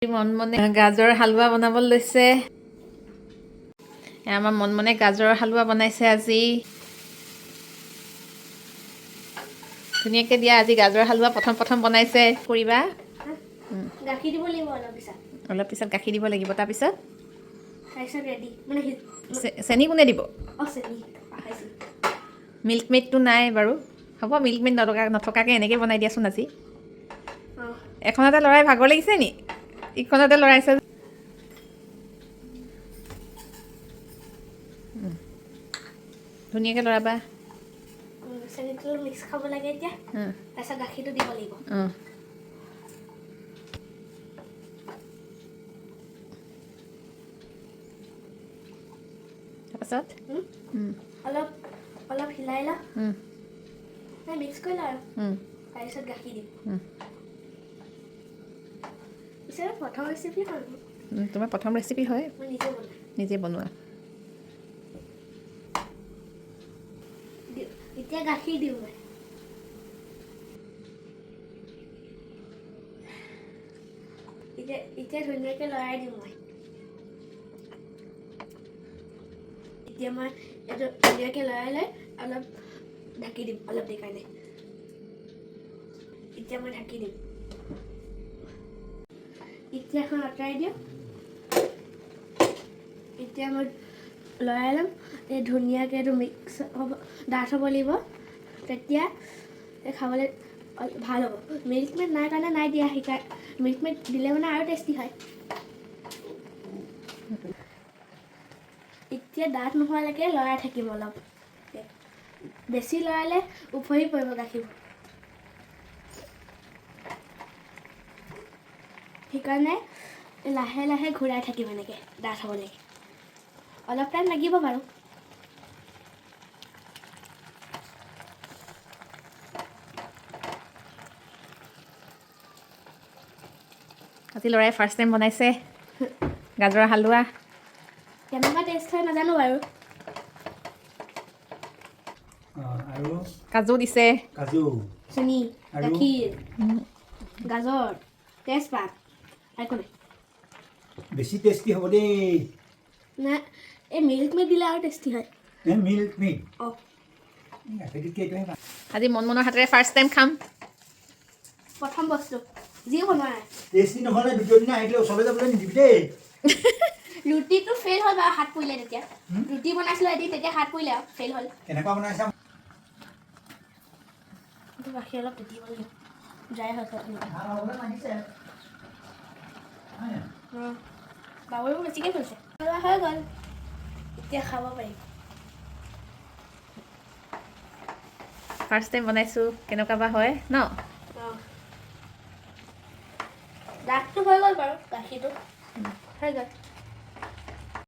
মন মনে গাজৰ হালোৱা বনাব লৈছে। এয়া আমাৰ মন মনে গাজৰৰ হালোৱা বনাইছে আজি। ধুনীয়াকৈ দিয়া। আজি গাজৰ হালোৱা প্ৰথম প্ৰথম বনাইছে। কৰিবা। গাখীৰ দিব লাগিব অলপ পিছত। অলপ পিছত গাখীৰ দিব লাগিব। তাৰপিছত? তাৰপিছত ৰেডি মানে চেনি কোনে দিব? অঁ, চেনি পাহৰিছোঁ। মিল্ক মেডটো নাই বাৰু, হ'ব। মিল্ক মেড নথকাকৈ এনেকৈ বনাই দিয়াচোন আজি। অঁ। এখনতে লৰাই ভাগৰ লাগিছে নি? ইখনতে লৰাইছে। ধুনীয়াকৈ লৰাবা। চেনিটো মিক্স খাব লাগে এতিয়া। তাৰপিছত গাখীৰটো দিব লাগিব। তাৰপাছত? অলপ অলপ হিলাই ল। নাই, মিক্স কৰি ল আৰু। তাৰপিছত গাখীৰ দিম। পিছে প্ৰথম ৰেচিপি হয় মোৰ। তোমাৰ প্ৰথম ৰেচিপি হয়। মই নিজে বনাই নিজে বনোৱা। এতিয়া গাখীৰ দিওঁ মই। এতিয়া এতিয়া ধুনীয়াকৈ লৰাই দিম মই। এতিয়া মই এইটো ধুনীয়াকৈ লৰাই লৈ অলপ ঢাকি দিম অলপ দেৰি কাৰণে। এতিয়া মই ঢাকি দিম। এতিয়া এখন আঁতৰাই দিওঁ। এতিয়া মই লৰাই ল'ম। এই ধুনীয়াকৈ এইটো মিক্স হ'ব, ডাঠ হ'ব লাগিব, তেতিয়া এই খাবলৈ ভাল হ'ব। মিল্ক মেড নাই কাৰণে নাই দিয়া। শিকাই মিল্ক মেড দিলে মানে আৰু টেষ্টি হয়। এতিয়া ডাঠ নোহোৱালৈকে লৰাই থাকিম অলপ। বেছি লৰালে উফৰি পৰিব গাখীৰবোৰ, সেইকাৰণে লাহে লাহে ঘূৰাই থাকিম এনেকৈ ডাঠ হ'বলৈকে। অলপ টাইম লাগিব বাৰু। আজি ল'ৰাই ফাৰ্ষ্ট টাইম বনাইছে গাজৰৰ হালোৱা। কেনেকুৱা টেষ্ট হয় নাজানো বাৰু। অঁ, আৰু? কাজু দিছে। কাজু। চেনি। আৰু? গাখীৰ, গাজৰ, তেজপাত আৰু একো নাই। বেছি টেষ্টি হ'ব দেই। নাই, এই মিল্ক মেড দিলে আৰু টেষ্টি হয়। এই মিল্ক মেড? অঁ। গাখীৰটোতকৈ এইটোহে ভাল। আজি মনমনৰ হাতেৰে ফাৰ্ষ্ট টাইম খাম। প্ৰথম বস্তু যিও বনোৱা নাই। টেষ্টি নহ'লে দ্বিতীয় দিনা আহিলে ওচৰলৈ যাবলৈ নিদিবি দেই। ৰুটিটো ফেইল হ'ল বাৰু, হাত পুৰিলে তেতিয়া। ৰুটি বনাইছিলোঁ এদিন, তেতিয়া হাত পুৰিলে আৰু ফেইল হ'ল। কেনেকুৱা বনাইছা? এইটো গাখীৰ অলপ তিতিব লাগিব, ড্ৰাই হৈছে ধুনীয়াকৈ। ভাল হ'বলৈ লাগিছে, হয় নাই? বাবুবোৰ বেছিকৈ ফুলিছে। হালোৱা হৈ গ'ল, এতিয়া খাব পাৰিম। ফাৰ্ষ্ট টাইম বনাইছোঁ, কেনেকুৱা বা হয় ন? অঁ, ডাঠটো হৈ গ'ল বাৰু, গাখীৰটো হৈ গ'ল।